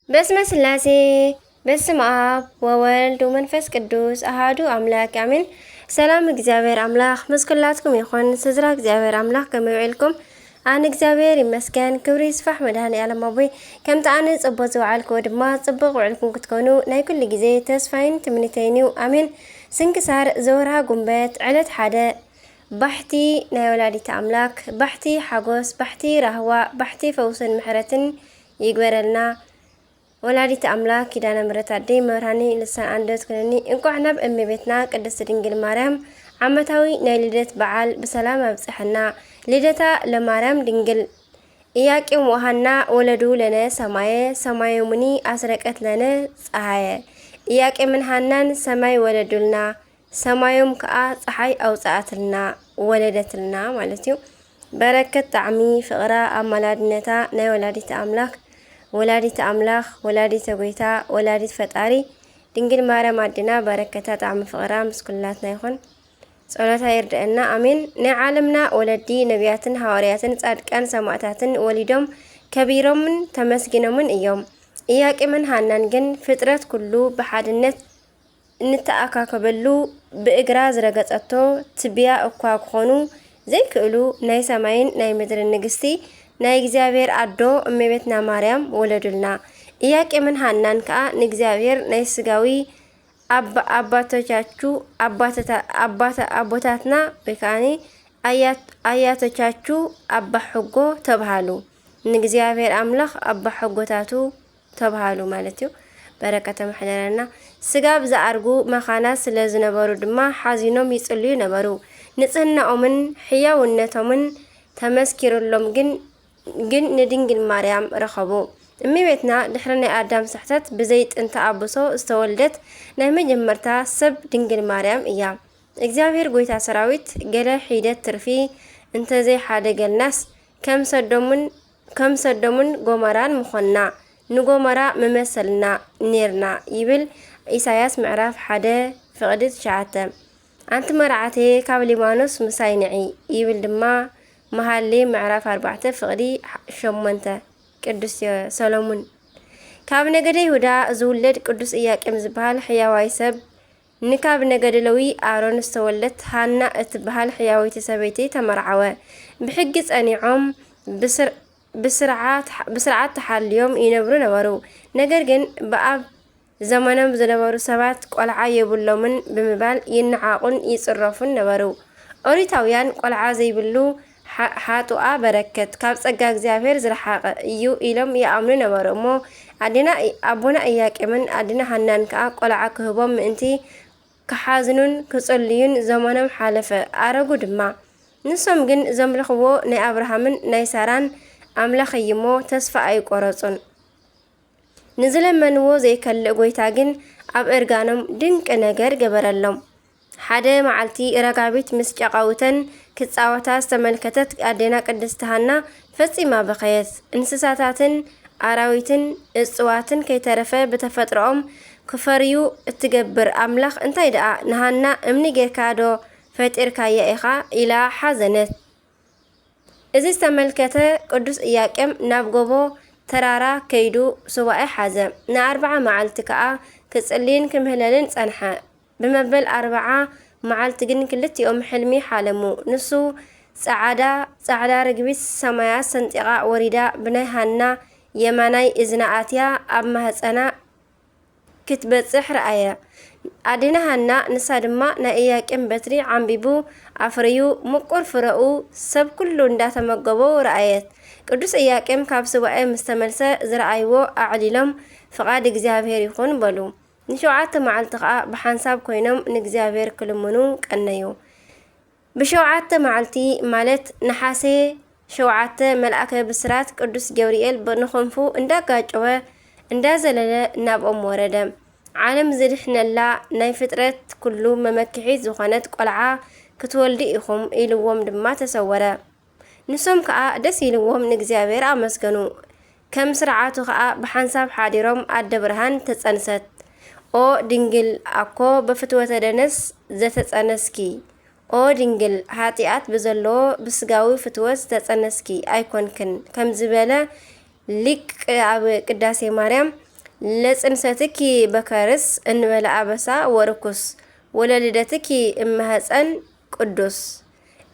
በስመ ስላሴ፣ በስመ ኣብ ወወልድ ወመንፈስ ቅዱስ ኣሃዱ ኣምላክ ኣሜን። ሰላም እግዚኣብሔር ኣምላክ ምስ ኩላትኩም ይኹን። ስድራ እግዚኣብሔር ኣምላክ ከመይ ውዒልኩም? ኣነ እግዚኣብሔር ይመስገን፣ ክብሪ ይስፋሕ መድኃኔ ዓለም ኣቦይ። ከምቲ ኣነ ጽቡቅ ዝወዓልክዎ ድማ ጽቡቅ ውዕልኩም ክትኮኑ ናይ ኩሉ ግዜ ተስፋይን ትምኒተይን እዩ። ኣሜን። ስንክሳር ዘወርሃ ጉንበት ዕለት ሓደ። ባሕቲ ናይ ወላዲተ ኣምላክ፣ ባሕቲ ሓጎስ፣ ባሕቲ ራህዋ፣ ባሕቲ ፈውስን ምሕረትን ይግበረልና። ወላዲተ ኣምላክ ኪዳነ ምሕረት ኣደይ መብርሃኒ ልሳን ኣንደበት ኩነኒ። እንቋዕ ናብ እመቤትና ቅድስት ድንግል ማርያም ዓመታዊ ናይ ልደት በዓል ብሰላም ኣብጽሐና። ልደታ ለማርያም ድንግል። ኢያቄም ወሃና ወለዱ ለነ ሰማየ፣ ሰማዮምኒ ኣስረቀት ለነ ፀሃየ። ኢያቄምን ሃናን ሰማይ ወለዱልና፣ ሰማዮም ከኣ ፀሓይ ኣውፅኣትልና፣ ወለደትልና ማለት እዩ። በረከት ጣዕሚ ፍቕራ ኣማላድነታ ናይ ወላዲተ ኣምላክ፣ ወላዲተ ኣምላክ፣ ወላዲተ ጎይታ፣ ወላዲት ፈጣሪ ድንግል ማርያም ኣዴና በረከታ ጣዕሚ ፍቕራ ምስ ኩላትና ይኹን። ጸሎታ ይርድአና። ኣሜን። ናይ ዓለምና ወለዲ ነቢያትን ሃዋርያትን ጻድቃን ሰማእታትን ወሊዶም ከቢሮምን ተመስጊኖምን እዮም። ኢያቄምን ሃናን ግን ፍጥረት ኩሉ ብሓድነት እንተኣካከበሉ ብእግራ ዝረገጸቶ ትቢያ እኳ ክኾኑ ዘይክእሉ ናይ ሰማይን ናይ ምድርን ንግስቲ ናይ እግዚኣብሔር ኣዶ እመቤትና ማርያም ወለዱልና። ኢያቄምን ሃናን ከኣ ንእግዚኣብሔር ናይ ስጋዊ ኣባ-፣ ኣባቶቻቹ፣ ኣባተታ-፣ ኣባተ-፣ ኣቦታትና ወይ ከኣኒ ኣያት-፣ ኣያቶቻቹ ኣባ ሕጎ ተብሃሉ። ንእግዚኣብሔር ኣምላኽ ኣባ ሕጎታቱ ተብሃሉ ማለት እዩ። በረከተ መሕደረና። ስጋ ብዝኣርጉ መኻናት ስለ ዝነበሩ ድማ ሓዚኖም ይጽልዩ ነበሩ። ንጽህናኦምን ሕያውነቶምን ተመስኪሩሎም ግን፣ ግን ንድንግል ማርያም ረኸቡ። እመቤትና ድሕሪ ናይ ኣዳም ስሕተት ብዘይ ጥንተ ኣብሶ ዝተወልደት ናይ መጀመርታ ሰብ ድንግል ማርያም እያ። እግዚኣብሔር ጎይታ ሰራዊት ገለ ሒደት ትርፊ እንተዘይሓደገልናስ ከም ሰዶምን፣ ከም ሰዶምን ጎመራን ምኾንና፣ ንጎመራ ምመሰልና ኔርና ይብል ኢሳያስ ምዕራፍ ሓደ ፍቕዲ ትሽዓተ። ኣንቲ መርዓተየ ካብ ሊባኖስ ምሳይ ንዒ ይብል ድማ መሃሌ ምዕራፍ ኣርባዕተ ፍቕዲ ሸሞንተ። ቅዱስ ዮ-፣ ሰሎሙን። ካብ ነገደ ይሁዳ ዝውለድ ቅዱስ ኢያቄም ዝበሃል ሕያዋይ ሰብ ንካብ ነገደ ለዊ ኣሮን ዝተወልደት ሃና እትበሃል ሕያወይቲ ሰበይቲ ተመርዓወ። ብሕጊ ጸኒዖም ብስር-፣ ብስርዓት፣ ብስርዓት ተሓልዮም ይነብሩ ነበሩ። ነገር ግን ብኣብ ዘመኖም ዝነበሩ ሰባት ቆልዓ የብሎምን ብምባል ይነዓቑን ይጽረፉን ነበሩ። ኦሪታውያን ቆልዓ ዘይብሉ ሓ-፣ ሓጡኣ በረከት ካብ ጸጋ እግዚኣብሔር ዝረሓቐ እዩ ኢሎም ይኣምኑ ነበሩ። እሞ ኣዴና ኢ-፣ ኣቦና ኢያቄምን ኣዴና ሃናን ከኣ ቆልዓ ክህቦም ምእንቲ ክሓዝኑን ክጽልዩን ዘመኖም ሓለፈ፣ ኣረጉ ድማ። ንሶም ግን ዘምልኽዎ ናይ ኣብርሃምን ናይ ሳራን ኣምላኽ እዩሞ ተስፋ ኣይቆረጹን። ንዝለመንዎ ዘይከልእ ጎይታ ግን ኣብ እርጋኖም ድንቂ ነገር ገበረሎም። ሓደ መዓልቲ ረጋቢት ምስ ጨቓውተን ክጻወታ ዝተመልከተት ኣዴና ቅድስቲ ሃና ፈጺማ በኸየት። እንስሳታትን ኣራዊትን እጽዋትን ከይተረፈ ብተፈጥሮኦም ክፈርዩ እትገብር ኣምላኽ እንታይ ደኣ ንሃና እምኒ ጌርካ ዶ ፈጢርካያ ኢኻ? ኢላ ሓዘነት። እዚ ዝተመልከተ ቅዱስ ኢያቄም ናብ ጎቦ ተራራ ከይዱ ሱባኤ ሓዘ። ንኣርብዓ መዓልቲ ከኣ ክጽልይን ክምህለልን ጸንሐ። ብመበል ኣርብዓ መዓልቲ ግን ክልቲኦም ሕልሚ ሓለሙ። ንሱ ጸዓዳ፣ ጻዕዳ ርግቢት ሰማያት ሰንጢቓ ወሪዳ ብናይ ሃና የማናይ እዝና ኣትያ ኣብ ማህጸና ክትበጽሕ ረኣየ። ኣዴና ሃና ንሳ ድማ ናይ ኢያቄም በትሪ ዓምቢቡ ኣፍርዩ ምቁር ፍረኡ ሰብ ኩሉ እንዳተመገቦ ረኣየት። ቅዱስ ኢያቄም ካብ ሱባኤ ምስ ተመልሰ ዝረኣይዎ ኣዕሊሎም ፍቓድ እግዚኣብሔር ይኹን በሉ። ንሸውዓተ መዓልቲ ኸኣ ብሓንሳብ ኮይኖም ንእግዚኣብሔር ክልምኑ ቀነዩ። ብሸውዓተ መዓልቲ ማለት ነሓሴ ሸውዓተ መልኣከ ብስራት ቅዱስ ገብርኤል ብ-፣ ንኽንፉ እንዳጋጨወ እንዳዘለለ ናብኦም ወረደ። ዓለም ዝድሕነላ ናይ ፍጥረት ኩሉ መመክሒት ዝኾነት ቆልዓ ክትወልዱ ኢኹም ኢልዎም ድማ ተሰወረ። ንሶም ከኣ ደስ ኢልዎም ንእግዚኣብሔር ኣመስገኑ። ከም ስርዓቱ ከኣ ብሓንሳብ ሓዲሮም ኣደ ብርሃን ተጸንሰት። ኦ ድንግል ኣኮ በፍትወተ ደነስ ዘተጸነስኪ፣ ኦ ድንግል ሃጢኣት ብዘለዎ ብስጋዊ ፍትወት ዝተጸነስኪ ኣይኮንክን ከም ዝበለ ሊቅ ኣብ ቅዳሴ ማርያም ለጽንሰትኪ በከርስ እንበለ ኣበሳ ወርኩስ፣ ወለልደትኪ እመህፀን ቅዱስ።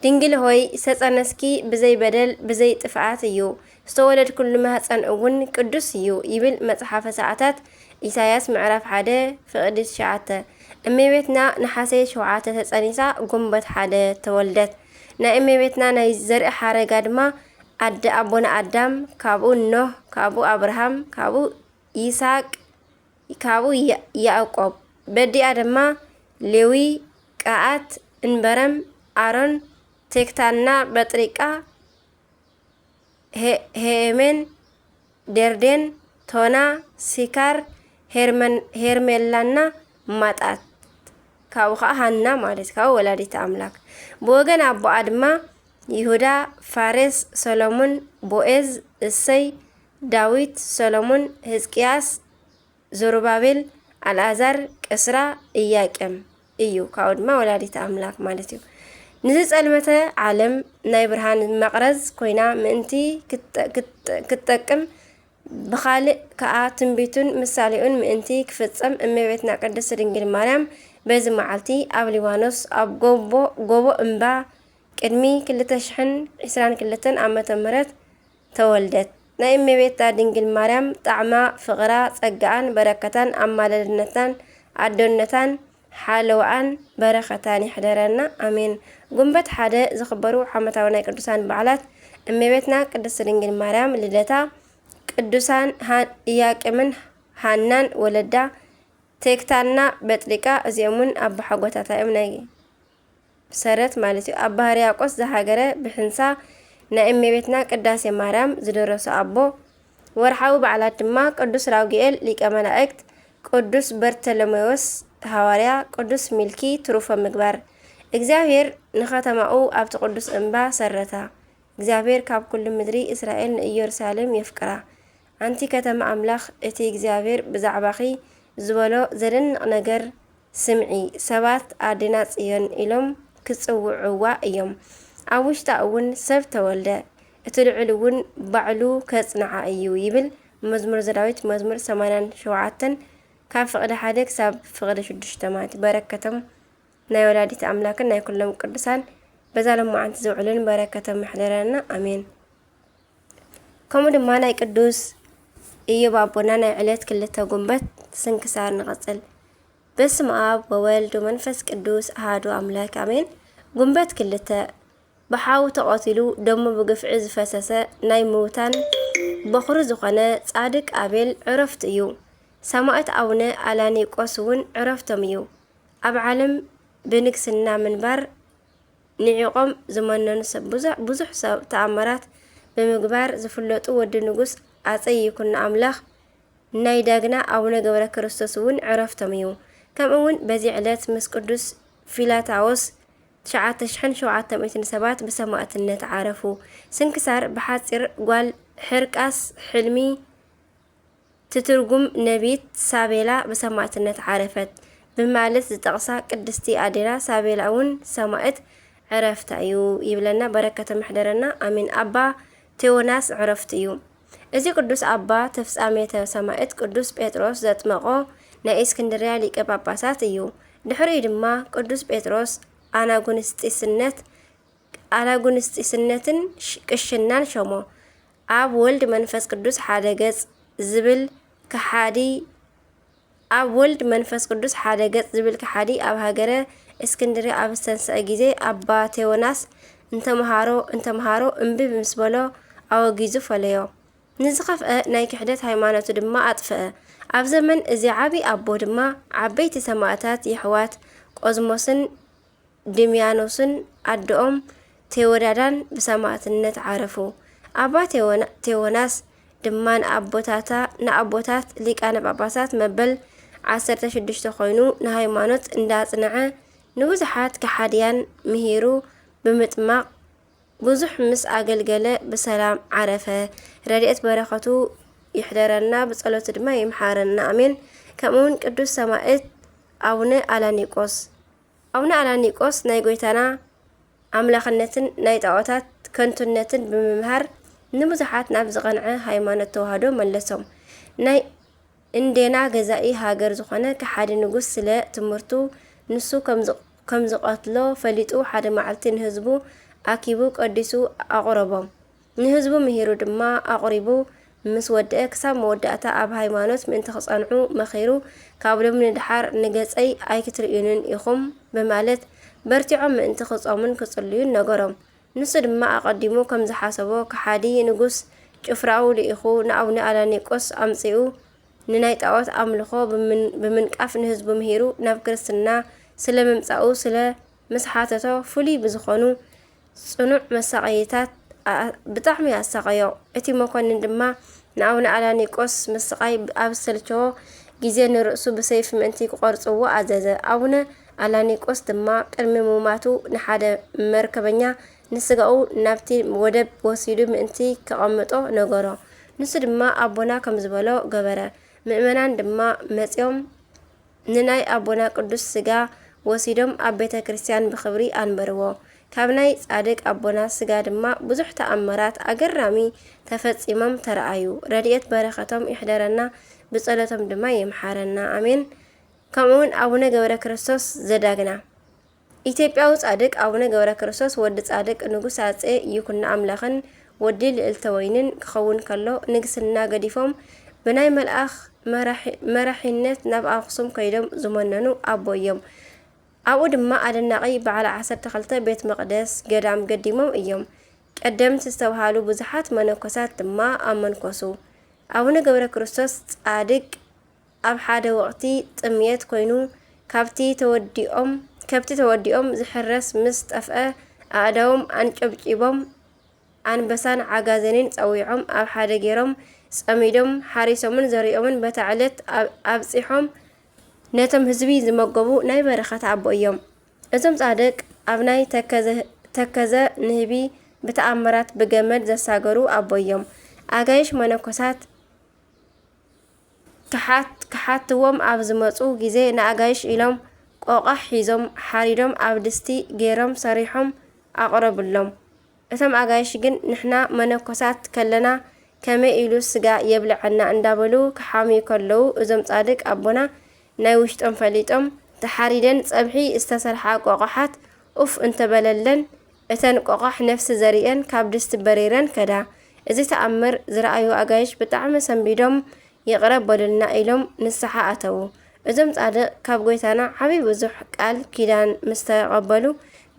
ድንግል ሆይ፣ ሰጸነስኪ ብዘይ በደል ብዘይ ጥፍኣት እዩ፣ ዝተወለድኩሉ ማህፀን እውን ቅዱስ እዩ ይብል መጽሓፈ ሰዓታት ኢሳያስ ምዕራፍ ሓደ ፍቕዲ ትሽዓተ። እመቤትና ነሓሰ ሸውዓተ ተጸኒሳ፣ ጉንበት ሓደ ተወልደት። ናይ እመቤትና ናይ ዘርኢ ሓረጋ ድማ ኣደ ኣቦና ኣዳም፣ ካብኡ ኖህ፣ ካብኡ ኣብርሃም፣ ካብኡ ይስሐቅ፣ ካብኡ ያ-፣ ያዕቆብ። በዲኣ ድማ ሌዊ፣ ቀዓት፣ እንበረም፣ ኣሮን፣ ቴክታና፣ በጥሪቃ፣ ሄ-፣ ሄሜን፣ ደርዴን፣ ቶና፣ ሲካር፣ ሄርመን-፣ ሄርሜላና ማጣት። ካብኡ ኸዓ ሃና ማለት፣ ካብኡ ወላዲት ኣምላክ። ብወገን ኣቦኣ ድማ ይሁዳ፣ ፋሬስ፣ ሰሎሙን፣ ቦኤዝ፣ እሰይ፣ ዳዊት፣ ሰሎሙን፣ ህዝቅያስ፣ ዘሩባቤል፣ ኣልኣዛር፣ ቅስራ፣ ኢያቄም እዩ። ካብኡ ድማ ወላዲት ኣምላክ ማለት እዩ። ንዝጸልመተ ዓለም ናይ ብርሃን መቕረዝ ኮይና ምእንቲ ክጠ-፣ ክጠ-፣ ክትጠቅም፣ ብኻልእ ከኣ ትንቢቱን ምሳሌኡን ምእንቲ ክፍጸም፣ እመቤትና ቅድስት ድንግል ማርያም በዚ መዓልቲ ኣብ ሊባኖስ ኣብ ጎቦ፣ ጎቦ እምባ ቅድሚ ክልተ ሽሕን ዕስራን ክልተን ዓመተ ምህረት ተወልደት። ናይ እመቤታ ድንግል ማርያም ጣዕማ፣ ፍቕራ፣ ጸጋኣን በረከታን፣ ኣማላድነታን፣ ኣዶነታን፣ ሓለዋኣን በረኸታን ይሕደረና። ኣሜን። ጉንበት ሓደ ዝኽበሩ ዓመታዊ ናይ ቅዱሳን በዓላት፣ እመቤትና ቅድስት ድንግል ማርያም ልደታ፣ ቅዱሳን ሃ-፣ ኢያቄምን ሃናን ወለዳ፣ ቴክታና በጥሊቃ፣ እዚኦም እውን ኣቦሓጎታታ እዮም። ናይ ሰረት ማለት እዩ። ኣባ ሕርያቆስ ዘሃገረ ብሕንሳ ናይ እመቤትና ቅዳሴ ማርያም ዝደረሱ ኣቦ። ወርሓዊ በዓላት ድማ ቅዱስ ራጉኤል ሊቀ መላእክት፣ ቅዱስ በርተሎሜዎስ ሃዋርያ፣ ቅዱስ ሚልኪ ትሩፎ ምግባር። እግዚኣብሔር ንኸተማኡ ኣብቲ ቅዱስ እምባ ሰረታ። እግዚኣብሔር ካብ ኩሉ ምድሪ እስራኤል ንኢየሩሳሌም የፍቅራ። ኣንቲ ከተማ ኣምላኽ፣ እቲ እግዚኣብሔር ብዛዕባኺ ዝበሎ ዘደንቕ ነገር ስምዒ። ሰባት ኣዴና ጽዮን ኢሎም ክጽውዕዋ እዮም። ኣብ ውሽጣ እውን ሰብ ተወልደ፣ እቲ ልዑል እውን ባዕሉ ከጽንዓ እዩ ይብል መዝሙር ዘዳዊት መዝሙር ሰማንያን ሸውዓተን ካብ ፍቕዲ ሓደ ክሳብ ፍቕዲ ሽዱሽተ ማለት እዩ። በረከቶም ናይ ወላዲት ኣምላክን ናይ ኩሎም ቅዱሳን በዛ ሎማዓንቲ ዝውዕሉን በረከቶም ይሕደረና። ኣሜን። ከምኡ ድማ ናይ ቅዱስ ኢዮብ ኣቦና ናይ ዕለት ክልተ ጉንበት ስንክሳር ንቐጽል። በስመ ኣብ ወወልድ ወመንፈስ ቅዱስ ኣሃዱ ኣምላክ ኣሜን። ጉንበት ክልተ። ብሓው ተቐቲሉ ደሙ ብግፍዒ ዝፈሰሰ ናይ ምውታን በኹሪ ዝኾነ ጻድቅ ኣቤል ዕረፍቱ እዩ። ሰማዕት ኣቡነ ኣላኒቆስ እውን ዕረፍቶም እዩ። ኣብ ዓለም ብንግስና ምንባር ንዒቖም ዝመነኑ ሰብ ብዙሕ፣ ብዙሕ ሰብ ተኣምራት ብምግባር ዝፍለጡ ወዲ ንጉስ ኣጸ ይኩኖ ኣምላኽ ናይ ዳግና ኣቡነ ገብረ ክርስቶስ እውን ዕረፍቶም እዩ። ከምኡ እውን በዚ ዕለት ምስ ቅዱስ ፊላታዎስ ትሽዓተ ሽሕን ሸውዓተ ሚእትን ሰባት ብሰማእትነት ዓረፉ። ስንክሳር ብሓጺር ጓል ሕርቃስ ሕልሚ ትትርጉም ነቢት ሳቤላ ብሰማእትነት ዓረፈት ብማለት ዝጠቕሳ ቅድስቲ ኣዴና ሳቤላ እውን ሰማእት ዕረፍታ እዩ ይብለና። በረከቶም ይሕደረና። ኣሜን። ኣባ ቴዎናስ ዕረፍቱ እዩ። እዚ ቅዱስ ኣባ ተፍጻሜተ ሰማእት ቅዱስ ጴጥሮስ ዘጥመቖ ናይ እስክንድርያ ሊቀ ጳጳሳት እዩ። ድሕሪኡ ድማ ቅዱስ ጴጥሮስ ኣናጉንስጢስነት፣ ኣናጉንስጢስነትን ሽ-፣ ቅሽናን ሾሞ። ኣብ ወልድ መንፈስ ቅዱስ ሓደ ገጽ ዝብል ከሓዲ፣ ኣብ ወልድ መንፈስ ቅዱስ ሓደ ገጽ ዝብል ከሓዲ ኣብ ሃገረ እስክንድርያ ኣብ ዝተንስአ ግዜ ኣባ ቴዎናስ እንተምሃሮ፣ እንተምሃሮ እምቢ ምስ በሎ ኣወጊዙ ፈለዮ። ንዝኸፍአ ናይ ክሕደት ሃይማኖቱ ድማ ኣጥፍአ። ኣብ ዘመን እዚ ዓቢ ኣቦ ድማ ዓበይቲ ሰማእታት የሕዋት ቆዝሞስን ድምያኖስን ኣደኦም ቴዎዳዳን ብሰማእትነት ዓረፉ። ኣባ ቴዎና-፣ ቴዎናስ ድማ ንኣቦታታ-፣ ንኣቦታት ሊቃነ ጳጳሳት መበል ዓሰርተ ሽዱሽተ ኮይኑ ንሃይማኖት እንዳጽንዐ ንብዙሓት ከሓድያን ምሂሩ ብምጥማቕ ብዙሕ ምስ ኣገልገለ ብሰላም ዓረፈ። ረድኤት በረኸቱ ይሕደረና፣ ብጸሎቱ ድማ ይምሓረና። ኣሜን። ከምኡውን ቅዱስ ሰማዕት ኣቡነ ኣላኒቆስ። ኣቡነ ኣላኒቆስ ናይ ጐይታና ኣምላኽነትን ናይ ጣዖታት ከንቱነትን ብምምሃር ንብዙሓት ናብ ዝቐንዐ ሃይማኖት ተዋህዶ መለሶም። ናይ እንዴና ገዛኢ ሃገር ዝኾነ ከሓዲ ንጉስ ስለ ትምህርቱ ንሱ ከም ዝ-፣ ከም ዝቐትሎ ፈሊጡ ሓደ መዓልቲ ንህዝቡ ኣኪቡ ቀዲሱ ኣቑረቦም። ንህዝቡ ምሂሩ ድማ ኣቑሪቡ ምስ ወደአ ክሳብ መወዳእታ ኣብ ሃይማኖት ምእንቲ ክጸንዑ መኺሩ ካብ ሎም ንድሓር ንገጸይ ኣይክትርእዩንን ኢኹም በማለት በርቲዖም ምእንቲ ክጾሙን ክጽልዩን ነገሮም። ንሱ ድማ ኣቐዲሙ ከም ዝሓሰቦ ከሓዲ ንጉስ ጭፍራኡ ልኢኹ ንኣቡነ ኣላኒቆስ ኣምጺኡ ንናይ ጣዖት ኣምልኾ ብምን-፣ ብምንቃፍ ንህዝቡ ምሂሩ ናብ ክርስትና ስለ ምምጻኡ ስለ ምስ ሓተቶ ፍሉይ ብዝኾኑ ጽኑዕ መሳቐይታት ኣ-፣ ብጣዕሚ ኣሳቐዮ። እቲ መኮንን ድማ ንኣቡነ ኣላኒቆስ ምስቓይ ኣብ ዝሰልቸዎ ግዜ ንርእሱ ብሰይፊ ምእንቲ ክቖርጽዎ ኣዘዘ። ኣቡነ ኣላኒቆስ ድማ ቅድሚ ምማቱ ንሓደ መርከበኛ ንስጋኡ ናብቲ ወደብ ወሲዱ ምእንቲ ከቐምጦ ነገሮ። ንሱ ድማ ኣቦና ከም ዝበሎ ገበረ። ምእመናን ድማ መጺኦም ንናይ ኣቦና ቅዱስ ስጋ ወሲዶም ኣብ ቤተ ክርስቲያን ብኽብሪ ኣንበርዎ። ካብ ናይ ጻድቅ ኣቦና ስጋ ድማ ብዙሕ ተኣምራት ኣገራሚ ተፈጺሞም ተረኣዩ። ረድኤት በረኸቶም ይሕደረና፣ ብጸሎቶም ድማ ይምሓረና። ኣሜን። ከምኡውን ኣቡነ ገብረ ክርስቶስ ዘዳግና። ኢትዮጵያዊ ጻድቅ ኣቡነ ገብረ ክርስቶስ ወዲ ጻድቅ ንጉስ ኣጼ ይኩኖ ኣምላኽን ወዲ ልእልተ ወይንን ክኸውን ከሎ ንግስና ገዲፎም ብናይ መልኣኽ መራሒ-፣ መራሒነት ናብ ኣኽሱም ከይዶም ዝመነኑ ኣቦ እዮም። ኣብኡ ድማ ኣደናቒ በዓል ዓሰርተ ክልተ ቤት መቕደስ ገዳም ገዲሞም እዮም። ቀደምት ዝተባሃሉ ብዙሓት መነኮሳት ድማ ኣመንኮሱ። ኣቡነ ገብረ ክርስቶስ ጻድቅ ኣብ ሓደ ወቕቲ ጥምየት ኮይኑ ካብቲ ተወዲኦም፣ ከብቲ ተወዲኦም ዝሕረስ ምስ ጠፍአ ኣእዳዎም ኣንጨብጪቦም ኣንበሳን ዓጋዜንን ጸዊዖም ኣብ ሓደ ገይሮም ጸሚዶም ሓሪሶምን ዘሪኦምን በታ ዕለት ኣብ-፣ ኣብጺሖም ነቶም ህዝቢ ዝመገቡ ናይ በረኸት ኣቦ እዮም። እዞም ጻድቅ ኣብ ናይ ተከዘ-፣ ተከዘ ንህቢ ብተኣምራት ብገመድ ዘሳገሩ ኣቦ እዮም። ኣጋይሽ መነኮሳት ክሓት-፣ ክሓትዎም ኣብ ዝመጹ ግዜ ንኣጋይሽ ኢሎም ቆቋሕ ሒዞም ሓሪዶም ኣብ ድስቲ ገይሮም ሰሪሖም ኣቕረብሎም። እቶም ኣጋይሽ ግን ንሕና መነኮሳት ከለና ከመይ ኢሉ ስጋ የብልዐና እንዳበሉ ክሓምዩ ከለዉ እዞም ጻድቅ ኣቦና ናይ ውሽጦም ፈሊጦም ተሓሪደን ጸብሒ ዝተሰርሓ ቆቋሓት ኡፍ እንተበለለን እተን ቆቋሕ ነፍሲ ዘሪአን ካብ ድስቲ በሪረን ከዳ። እዚ ተኣምር ዝረኣዩ ኣጋይሽ ብጣዕሚ ሰንቢዶም ይቕረ በሉልና ኢሎም ንስሓ ኣተዉ። እዞም ጻድቕ ካብ ጐይታና ዓቢ ብዙሕ ቃል ኪዳን ምስ ተቐበሉ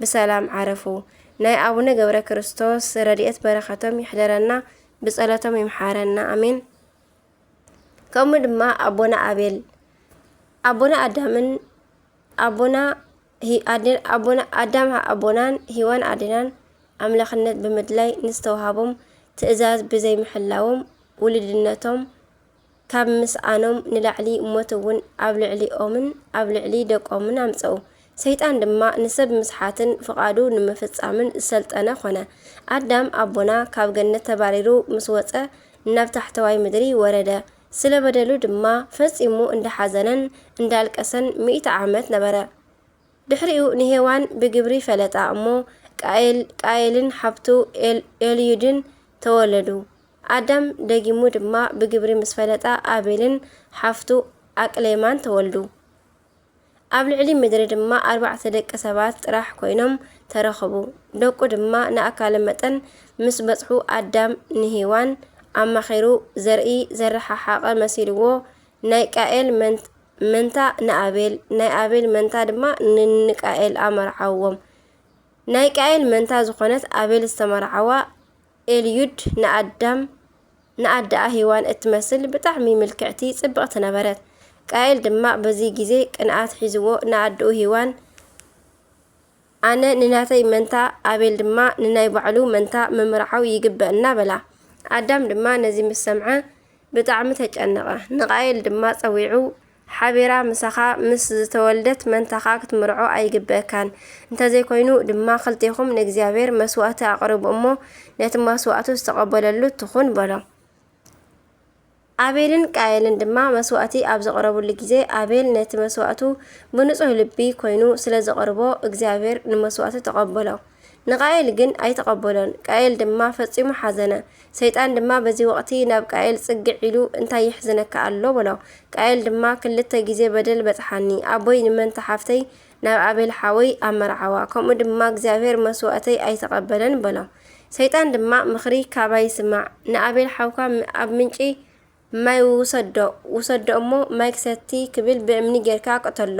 ብሰላም ዓረፉ። ናይ ኣቡነ ገብረ ክርስቶስ ረድኤት በረኸቶም ይሕደረና፣ ብጸሎቶም ይምሓረና። ኣሜን። ከምኡ ድማ ኣቦና ኣቤል፣ ኣቦና ኣዳምን ኣቦና ሂ-፣ ኣደ-፣ ኣቦና ኣዳም ኣቦናን ሂዋን ኣዴናን ኣምላኽነት ብምድላይ ንዝተውሃቦም ትእዛዝ ብዘይምሕላዎም ውሉድነቶም ካብ ምስኣኖም ንላዕሊ ሞት እውን ኣብ ልዕሊኦምን ኣብ ልዕሊ ደቆምን ኣምጸኡ። ሰይጣን ድማ ንሰብ ምስሓትን ፍቓዱ ንምፍጻምን ዝሰልጠነ ኾነ። ኣዳም ኣቦና ካብ ገነት ተባሪሩ ምስ ወጸ ናብ ታሕተዋይ ምድሪ ወረደ። ስለ በደሉ ድማ ፈጺሙ እንዳሓዘነን እንዳልቀሰን ሚእቲ ዓመት ነበረ። ድሕሪኡ ንሄዋን ብግብሪ ፈለጣ እሞ ቃኤል-፣ ቃኤልን ሓብቱ ኤል-፣ ኤልዩድን ተወለዱ። ኣዳም ደጊሙ ድማ ብግብሪ ምስ ፈለጣ ኣቤልን ሓፍቱ ኣቅሌማን ተወልዱ። ኣብ ልዕሊ ምድሪ ድማ ኣርባዕተ ደቂ ሰባት ጥራሕ ኮይኖም ተረኸቡ። ደቁ ድማ ንኣካለ መጠን ምስ በጽሑ ኣዳም ንሄዋን ኣማኺሩ ዘርኢ ዘረሓሓቐ መሲልዎ ናይ ቃኤል መን-፣ መንታ ንኣቤል፣ ናይ ኣቤል መንታ ድማ ን-፣ ንቃኤል ኣመርዓውዎም። ናይ ቃኤል መንታ ዝኾነት ኣቤል ዝተመርዓዋ ኤልዩድ ንኣዳም፣ ንኣደኣ ሄዋን እትመስል ብጣዕሚ ምልክዕቲ ጽብቕቲ ነበረት። ቃኤል ድማ በዚ ግዜ ቅንኣት ሒዝዎ ንኣደኡ ሄዋን ኣነ ንናተይ መንታ፣ ኣቤል ድማ ንናይ ባዕሉ መንታ ምምርዓው ይግበእና በላ። ኣዳም ድማ ነዚ ምስ ሰምዐ ብጣዕሚ ተጨነቐ። ንቃኤል ድማ ጸዊዑ፣ ሓቢራ ምሳኻ ምስ ዝተወልደት መንታኻ ክትምርዖ ኣይግበእካን። እንተዘይኮይኑ ድማ ክልቴኹም ንእግዚኣብሔር መስዋእቲ ኣቕርቡ እሞ ነቲ መስዋእቱ ዝተቐበለሉ ትኹን በሎ። ኣቤልን ቃየልን ድማ መስዋእቲ ኣብ ዘቕረቡሉ ግዜ፣ ኣቤል ነቲ መስዋእቱ ብንጹህ ልቢ ኮይኑ ስለ ዘቕርቦ፣ እግዚኣብሔር ንመስዋእቱ ተቐበሎ። ንቃኤል ግን ኣይተቐበሎን። ቃኤል ድማ ፈጺሙ ሓዘነ። ሰይጣን ድማ በዚ ወቕቲ ናብ ቃኤል ጽግዕ ኢሉ፣ "እንታይ የሕዝነካ ኣሎ?" በሎ። ቃኤል ድማ፣ "ክልተ ግዜ በደል በጽሓኒ፣ ኣቦይ ንመንታ ሓፍተይ ናብ ኣቤል ሓወይ ኣመርዓዋ፣ ከምኡ ድማ እግዚኣብሔር መስዋእተይ ኣይተቐበለን" በሎ። ሰይጣን ድማ፣ "ምኽሪ ካባይ ስማዕ፣ ንኣቤል ሓውካ ም-፣ ኣብ ምንጪ ማይ ውሰዶ፣ ውሰዶ እሞ ማይ ክሰቲ ክብል ብእምኒ ጌርካ ቅተሎ።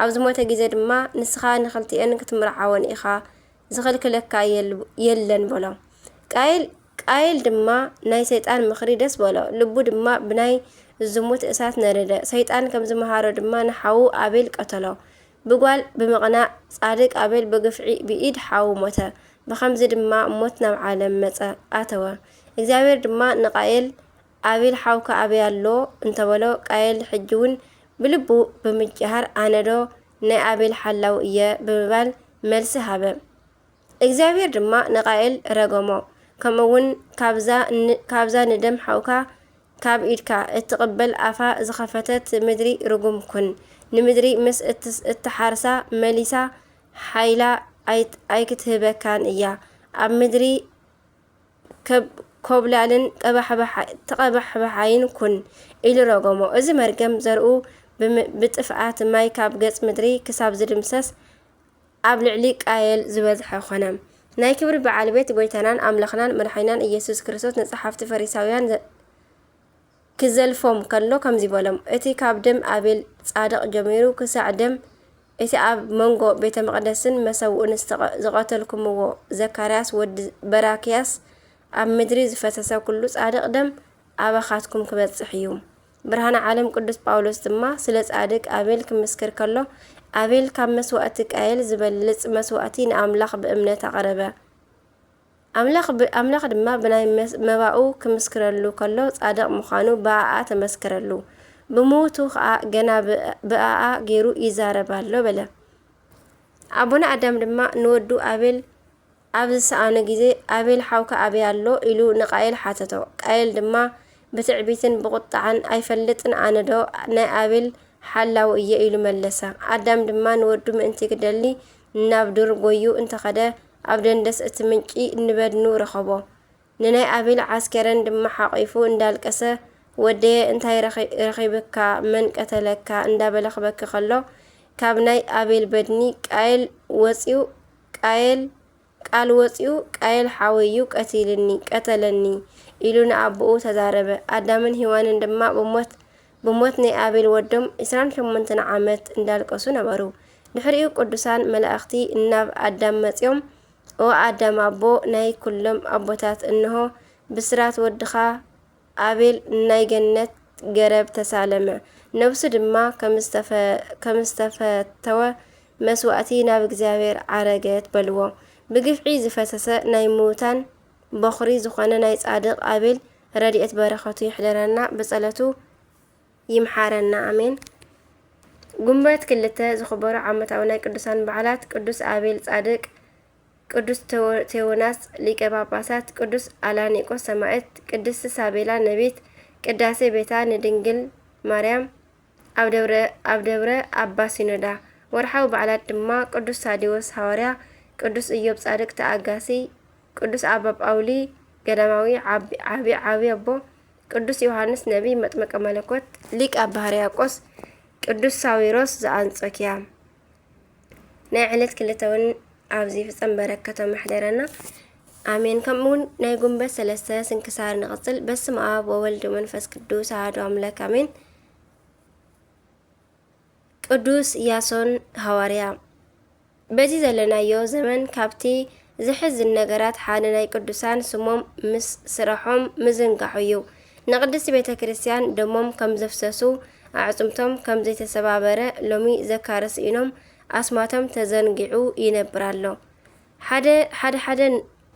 ኣብ ዝሞተ ግዜ ድማ ንስኻ ንኽልቲኤን ክትምርዓወን ኢኻ፣ ዝኽልክለካ የል-፣ የለን" በሎ። ቃየል፣ ቃየል ድማ ናይ ሰይጣን ምኽሪ ደስ በሎ፣ ልቡ ድማ ብናይ ዝሙት እሳት ነደደ። ሰይጣን ከም ዝመሃሮ ድማ ንሓዉ ኣቤል ቀተሎ። ብጓል ብምቕናእ ጻድቅ ኣቤል ብግፍዒ ብኢድ ሓዉ ሞተ። ብኸምዚ ድማ ሞት ናብ ዓለም መጸ፣ ኣተወ። እግዚኣብሔር ድማ ንቃየል፣ "ኣቤል ሓውካ ኣበይ ኣሎ?" እንተበሎ፣ ቃየል ሕጂ እውን ብልቡ ብምጅሃር፣ "ኣነዶ ናይ ኣቤል ሓላው እየ?" ብምባል መልሲ ሃበ። እግዚኣብሔር ድማ ንቃየል ረገሞ፣ ከምኡ እውን፣ "ካብዛ ን-፣ ካብዛ ንደም ሓውካ ካብ ኢድካ እትቕበል ኣፋ ዝኸፈተት ምድሪ ርጉም ኩን፣ ንምድሪ ምስ እትስ-፣ እትሓርሳ መሊሳ ሓይላ ኣይት-፣ ኣይክትህበካን እያ፣ ኣብ ምድሪ ከብ-፣ ኮብላልን ቀባሕባሓ-፣ ተቐባሕባሓይን ኩን" ኢሉ ረገሞ። እዚ መርገም ዘርኡ ብም-፣ ብጥፍኣት ማይ ካብ ገጽ ምድሪ ክሳብ ዝድምሰስ ኣብ ልዕሊ ቃየል ዝበዝሐ ኮነ። ናይ ክብሪ በዓል ቤት ጎይታናን ኣምላኽናን መድሓኒናን ኢየሱስ ክርስቶስ ንጸሓፍቲ ፈሪሳውያን ዘ-፣ ክዘልፎም ከሎ ከምዚ በሎም፣ "እቲ ካብ ደም ኣቤል ጻድቕ ጀሚሩ ክሳዕ ደም እቲ ኣብ መንጎ ቤተ መቕደስን መሰውእን ዝተቐ-፣ ዝቐተልኩምዎ ዘካርያስ ወዲ በራክያስ ኣብ ምድሪ ዝፈሰሰ ኩሉ ጻድቕ ደም ኣባኻትኩም ክበጽሕ እዩ።" ብርሃነ ዓለም ቅዱስ ጳውሎስ ድማ ስለ ጻድቅ ኣቤል ክምስክር ከሎ፣ "ኣቤል ካብ መስዋእቲ ቃየል ዝበልጽ መስዋእቲ ንኣምላኽ ብእምነት ኣቕረበ። ኣምላኽ ብ-፣ ኣምላኽ ድማ ብናይ መስ-፣ መባኡ ክምስክረሉ ከሎ ጻድቕ ምዃኑ ብኣኣ ተመስከረሉ። ብምውቱ ኸኣ ገና ብ-፣ ብኣኣ ገይሩ ይዛረብ ኣሎ" በለ። ኣቦና ኣዳም ድማ ንወዱ ኣቤል ኣብ ዝሰኣነ ግዜ፣ "ኣቤል ሓውካ ኣበይ ኣሎ?" ኢሉ ንቃየል ሓተቶ። ቃየል ድማ ብትዕቢትን ብቑጥዓን፣ "ኣይፈልጥን፣ ኣነዶ ናይ ኣቤል ሓላዊ እየ?" ኢሉ መለሰ። ኣዳም ድማ ንወዱ ምእንቲ ክደሊ ናብ ዱር ጎዩ እንተኸደ፣ ኣብ ደንደስ እቲ ምንጪ ንበድኑ ረኸቦ። ንናይ ኣቤል ዓስከረን ድማ ሓቒፉ እንዳልቀሰ፣ "ወደየ፣ እንታይ ረኺ-፣ ረኺብካ? መን ቀተለካ?" እንዳበለ ክበኪ ከሎ፣ ካብ ናይ ኣቤል በድኒ ቃየል ወጺኡ፣ ቃየል፣ ቃል ወጺኡ፣ "ቃየል ሓወይ'ዩ ቀቲልኒ፣ ቀተለኒ" ኢሉ ንኣቦኡ ተዛረበ። ኣዳምን ሄዋንን ድማ ብሞት፣ ብሞት ናይ ኣቤል ወዶም ዕስራን ሸሞንተን ዓመት እንዳልቀሱ ነበሩ። ድሕሪኡ ቅዱሳን መላእኽቲ እናብ ኣዳም መጺኦም፣ "ኦ ኣዳም ኣቦ ናይ ኩሎም ኣቦታት፣ እንሆ ብስራት ወድኻ ኣቤል ናይ ገነት ገረብ ተሳለመ፣ ነብሱ ድማ ከም ዝተፈ-፣ ከም ዝተፈተወ መስዋእቲ ናብ እግዚኣብሔር ዓረገት" በልዎ። ብግፍዒ ዝፈሰሰ ናይ ምዉታን በኹሪ ዝኾነ ናይ ጻድቕ ኣቤል ረድኤት በረኸቱ ይሕደረና፣ ብጸሎቱ ይምሓረና። ኣሜን። ጉንበት ክልተ ዝኽበሩ ዓመታዊ ናይ ቅዱሳን በዓላት፣ ቅዱስ ኣቤል ጻድቅ፣ ቅዱስ ቴዎ-፣ ቴዎናስ ሊቀ ጳጳሳት፣ ቅዱስ ኣላኒቆስ ሰማዕት፣ ቅድስቲ ሳቤላ ነቢት፣ ቅዳሴ ቤታ ንድንግል ማርያም ኣብ ደብረ፣ ኣብ ደብረ ኣባ ሲኖዳ። ወርሓዊ በዓላት ድማ ቅዱስ ታዲዎስ ሃዋርያ፣ ቅዱስ ኢዮብ ጻድቅ ተኣጋሲ፣ ቅዱስ ኣባ ጳውሊ ገዳማዊ፣ ዓቢ፣ ዓቢ፣ ዓቢ ኣቦ፣ ቅዱስ ዮሃንስ ነቢይ መጥምቀ መለኮት፣ ሊቅ ኣባ ሕርያቆስ፣ ቅዱስ ሳዊሮስ ዘኣንጾኪያ። ናይ ዕለት ክልተ እውን ኣብዚ ፍጸም በረከቶም ኣሕደረና። ኣሜን። ከምኡ እውን ናይ ጉንበት ሰለስተ ስንክሳር ንቕጽል። በስመ ኣብ ወወልድ ወመንፈስ ቅዱስ ኣሐዱ ኣምላክ ኣሜን። ቅዱስ ያሶን ሃዋርያ። በዚ ዘለናዮ ዘመን ካብቲ ዘሕዝን ነገራት ሓደ ናይ ቅዱሳን ስሞም ምስ ስራሖም ምዝንጋዑ እዩ። ንቅድስቲ ቤተ ክርስቲያን ደሞም ከም ዘፍሰሱ፣ ኣዕጽምቶም ከም ዘይተሰባበረ ሎሚ ዘካረ ስኢኖም ኣስማቶም ተዘንጊዑ ይነብር ኣሎ። ሓደ፣ ሓደ፣ ሓደ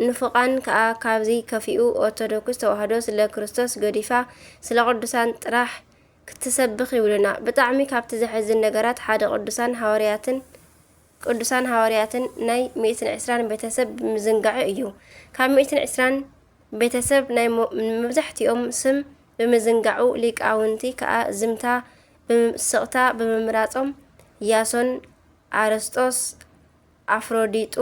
ንፉቓን ከኣ ካብዚ ከፊኡ ኦርቶዶክስ ተዋህዶ ስለ ክርስቶስ ገዲፋ ስለ ቅዱሳን ጥራሕ ክትሰብኽ ይብሉና። ብጣዕሚ ካብቲ ዘሕዝን ነገራት ሓደ ቅዱሳን ሃዋርያትን፣ ቅዱሳን ሃዋርያትን ናይ ሚእትን ዕስራን ቤተሰብ ብምዝንጋዑ እዩ። ካብ ሚእትን ዕስራን ቤተሰብ ናይ ሞ-፣ መብዛሕትኦም ስም ብምዝንጋዑ፣ ሊቃውንቲ ከኣ ዝምታ ብም-፣ ስቕታ ብምምራጾም፣ ያሶን፣ ኣረስጦስ፣ ኣፍሮዲጡ፣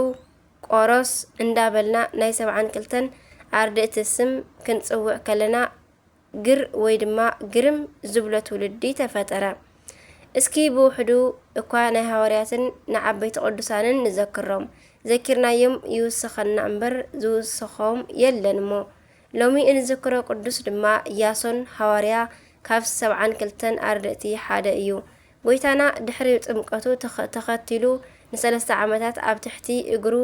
ኦሮስ እንዳበልና ናይ ሰብዓን ክልተን ኣርድእቲ ስም ክንጽውዕ ከለና፣ ግር ወይ ድማ ግርም ዝብሎ ትውልዲ ተፈጠረ። እስኪ ብውሕዱ እኳ ናይ ሃዋርያትን ንዓበይቲ ቅዱሳንን ንዘክሮም። ዘኪርናዮም ይውስኸና እምበር ዝውስኾም የለን እሞ። ሎሚ እንዝክሮ ቅዱስ ድማ ያሶን ሃዋርያ ካብ ሰብዓን ክልተን ኣርድእቲ ሓደ እዩ። ጎይታና ድሕሪ ጥምቀቱ ተኸ-፣ ተኸቲሉ ንሰለስተ ዓመታት ኣብ ትሕቲ እግሩ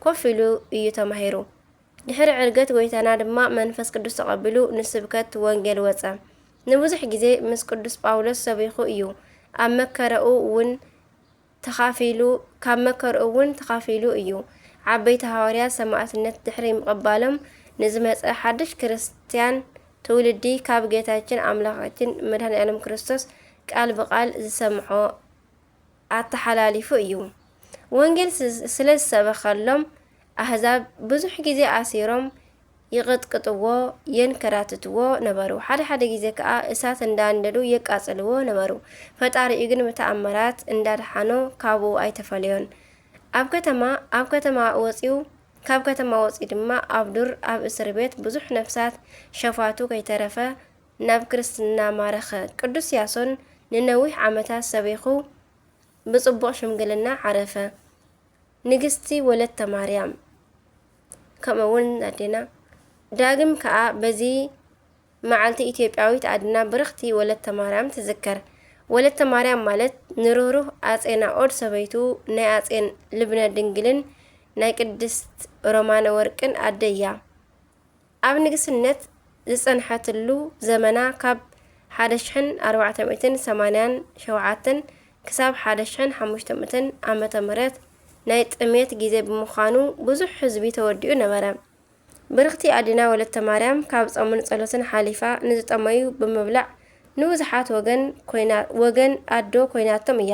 ኮፍ ኢሉ እዩ ተማሂሩ። ድሕሪ ዕርገት ጎይታና ድማ መንፈስ ቅዱስ ተቐቢሉ ንስብከት ወንጌል ወጸ። ንብዙሕ ግዜ ምስ ቅዱስ ጳውሎስ ሰቢኹ እዩ። ኣብ መከረኡ እውን ተኻፊሉ፣ ካብ መከርኡ እውን ተኻፊሉ እዩ። ዓበይቲ ሃዋርያ ሰማዕትነት ድሕሪ ምቕባሎም ንዝመጸ ሓድሽ ክርስትያን ትውልዲ ካብ ጌታችን ኣምላኻችን መድኃኔ ዓለም ክርስቶስ ቃል ብቓል ዝሰምዖ ኣተሓላሊፉ እዩ። ወንጌል ስ-፣ ስለ ዝሰበኸሎም ኣህዛብ ብዙሕ ግዜ ኣሲሮም ይቕጥቅጥዎ፣ የንከራትትዎ ነበሩ። ሓደ ሓደ ግዜ ከኣ እሳት እንዳንደዱ የቃጽልዎ ነበሩ። ፈጣሪኡ ግን ብተኣምራት እንዳድሓኖ ካብኡ ኣይተፈለዮን። ኣብ ከተማ፣ ኣብ ከተማ ወጺኡ፣ ካብ ከተማ ወጺኡ ድማ ኣብ ዱር፣ ኣብ እስር ቤት ብዙሕ ነፍሳት ሸፋቱ ከይተረፈ ናብ ክርስትና ማረኸ። ቅዱስ ያሶን ንነዊሕ ዓመታት ሰቢኹ ብጽቡቕ ሽምግልና ዓረፈ። ንግስቲ ወለተ ማርያም፣ ከምኡ እውን ኣዴና ዳግም ከኣ በዚ መዓልቲ ኢትዮጵያዊት ኣድና ብርኽቲ ወለተ ማርያም ትዝከር። ወለተ ማርያም ማለት ንርህሩህ ኣጼ ናኦድ ሰበይቱ፣ ናይ ኣጼ ልብነ ድንግልን ናይ ቅድስት ሮማነ ወርቅን ኣደ እያ። ኣብ ንግስነት ዝጸንሐትሉ ዘመና ካብ ሓደ ሽሕን ኣርባዕተ ሚእትን ሰማንያን ሸውዓተን ክሳብ ሓደ ሽሕን ሓሙሽተ ሚእትን ዓመተ ምህረት ናይ ጥሜት ግዜ ብምዃኑ ብዙሕ ህዝቢ ተወዲኡ ነበረ። ብርኽቲ ኣዴና ወለተ ማርያም ካብ ጾምን ጸሎትን ሓሊፋ ንዝጠመዩ ብምብላዕ ንብዙሓት ወገን ኮይና-፣ ወገን ኣዶ ኮይናቶም እያ።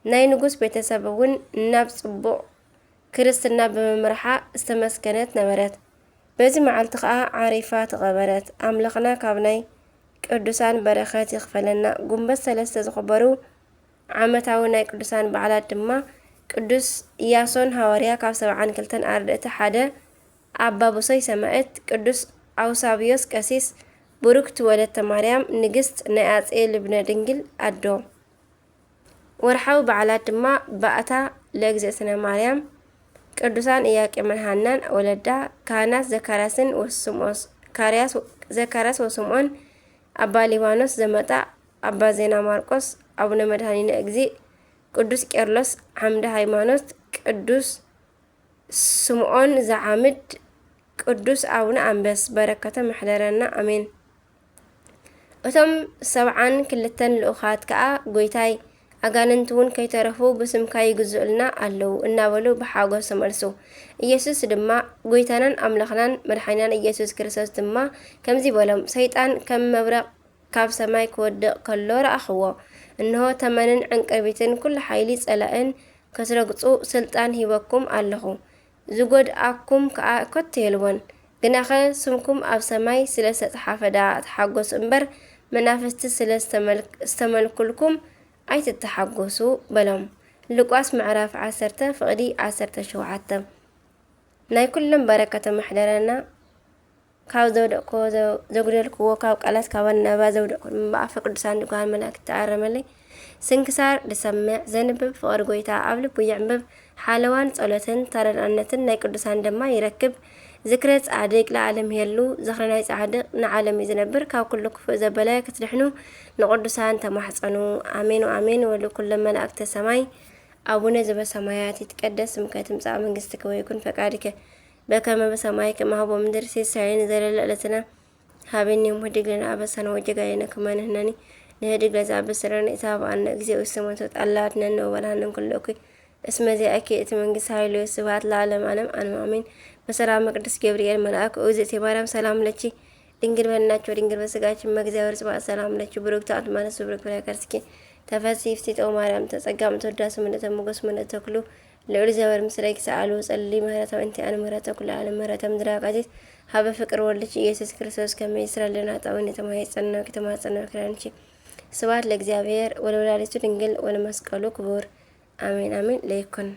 ናይ ንጉስ ቤተሰብ እውን ናብ ጽቡቕ ክርስትና ብምምርሓ ዝተመስገነት ነበረት። በዚ መዓልቲ ኸኣ ዓሪፋ ተቐበረት። ኣምላኽና ካብ ናይ ቅዱሳን በረኸት ይኽፈለና። ጉንበት ሰለስተ ዝኽበሩ ዓመታዊ ናይ ቅዱሳን በዓላት ድማ ቅዱስ ኢያሶን ሃዋርያ ካብ ሰብዓን ክልተን ኣርድእቲ ሓደ፣ ኣባ ብሶይ ሰማዕት፣ ቅዱስ ኣውሳብዮስ ቀሲስ፣ ብሩክቲ ወለተ ማርያም ንግስት፣ ናይ ኣጼ ልብነ ድንግል ኣዶ። ወርሓዊ በዓላት ድማ ባእታ ለእግዝእትነ ማርያም፣ ቅዱሳን ኢያቄምን ሃናን ወለዳ፣ ካህናት ዘካርያስን ወስምኦስ-፣ ካርያስ-፣ ዘካርያስ ወስምኦን፣ ኣባ ሊባኖስ ዘመጣ፣ ኣባ ዜና ማርቆስ፣ ኣቡነ መድኃኒነ እግዚእ፣ ቅዱስ ቄርሎስ ዓምደ ሃይማኖት፣ ቅዱስ ስምዖን ዘዓምድ፣ ቅዱስ ኣቡነ ኣንበስ በረከቶም ይሕደረና፣ ኣሜን። እቶም ሰብዓን ክልተን ልኡኻት ከኣ፣ "ጐይታይ፣ ኣጋንንቲ እውን ከይተረፉ ብስምካ ይግዝኡልና ኣለዉ" እናበሉ ብሓጎስ ተመልሱ። ኢየሱስ ድማ፣ ጐይታናን ኣምላኽናን መድሓኒናን ኢየሱስ ክርስቶስ ድማ ከምዚ በሎም፣ "ሰይጣን ከም መብረቕ ካብ ሰማይ ክወድቕ ከሎ ረኣኽዎ። እንሆ፣ ተመንን ዕንቅርቢትን ኩሉ ሓይሊ ጸላእን ክትረግጹ ስልጣን ሂበኩም ኣለኹ። ዝጎድኣኩም ከኣ ከቶ የልቦን። ግናኸ ስምኩም ኣብ ሰማይ ስለ ዝተጽሓፈ ደኣ ተሓጎሱ እምበር፣ መናፍስቲ ስለ ዝተመል-፣ ዝተመልኩልኩም ኣይትተሓጎሱ" በሎም። ሉቃስ ምዕራፍ ዓሰርተ ፍቕዲ ዓሰርተ ሸውዓተ። ናይ ኩሎም በረከቶም ይሕደረና። ካብ ዘውደቅክዎ፣ ዘ-፣ ዘጉደልክዎ፣ ካብ ቃላት፣ ካብ ኣነባባ ዘውደቅክዎ፣ ብኣፈ ቅዱሳን ድጓን መላእክት ተኣረመለይ። ስንክሳር ዝሰምዕ፣ ዘንብብ፣ ፍቕሪ ጐይታ ኣብ ልቡ ይዕንብብ። ሓለዋን ጸሎትን ተረድኣነትን ናይ ቅዱሳን ድማ ይረክብ። ዝክረ ጻድቅ ለዓለም ይሄሉ፣ ዝኽረ ናይ ጻድቅ ንዓለም እዩ ዝነብር። ካብ ኩሉ ክፉእ ዘበለ ክትድሕኑ ንቅዱሳን ተማሕጸኑ። ኣሜን ወኣሜን። ወሉ ኩሎም መላእክተ ሰማይ፣ ኣቡነ ዘበሰማያት ይትቀደስ ስምከ ትምጻእ መንግስትከ ወይኩን ፈቃድከ በከመ በሰማይ ከማሁ በምድር። ሲሳየነ ዘለለ ዕለትነ ሀበነ ዮም ህድግ ለነ አበሳነ ወጌጋየነ ከመ ንሕነኒ ንህድግ ለዘአበሰ ለነ ኢታብአነ እግዚኦ ውስተ መንሱት አላ አድነነ ወበልሐነ እምኩሉ እኩይ። እስመ ዚአኪ እቲ መንግስት ኃይል ወስብሐት ለዓለመ ዓለም አሜን። በሰላመ ቅዱስ ገብርኤል መልአክ ኡዝእቲ ማርያም ሰላም ለኪ ድንግል በልናቸው ድንግል በስጋችን መግዚአብሔር ጽባኦት ሰላም ለኪ ብሩክ ተአት ማለት ብሩክ ፍሬ ከርስኪ ተፈሲ ፍስሕቲ ኦ ማርያም ተጸጋም ተወዳስ ምልእተ ሞገስ ምልእተ ኩሉ ልዑል ዘበር ምስለ ይክሰኣሉ ጸሊ ምህረተ እንቲኣን ምህረተ ኩሉ ዓለም ምህረተ ምድራቃቲት ሀበ ፍቅር ወልድች ኢየሱስ ክርስቶስ ከመ ይስረልና ጣዊን የተማየጸና ከተማጸና ክራንቺ ስብሐት ለእግዚአብሔር ወለወላዲቱ ድንግል ወለመስቀሉ ክቡር አሜን አሜን ለይኩን።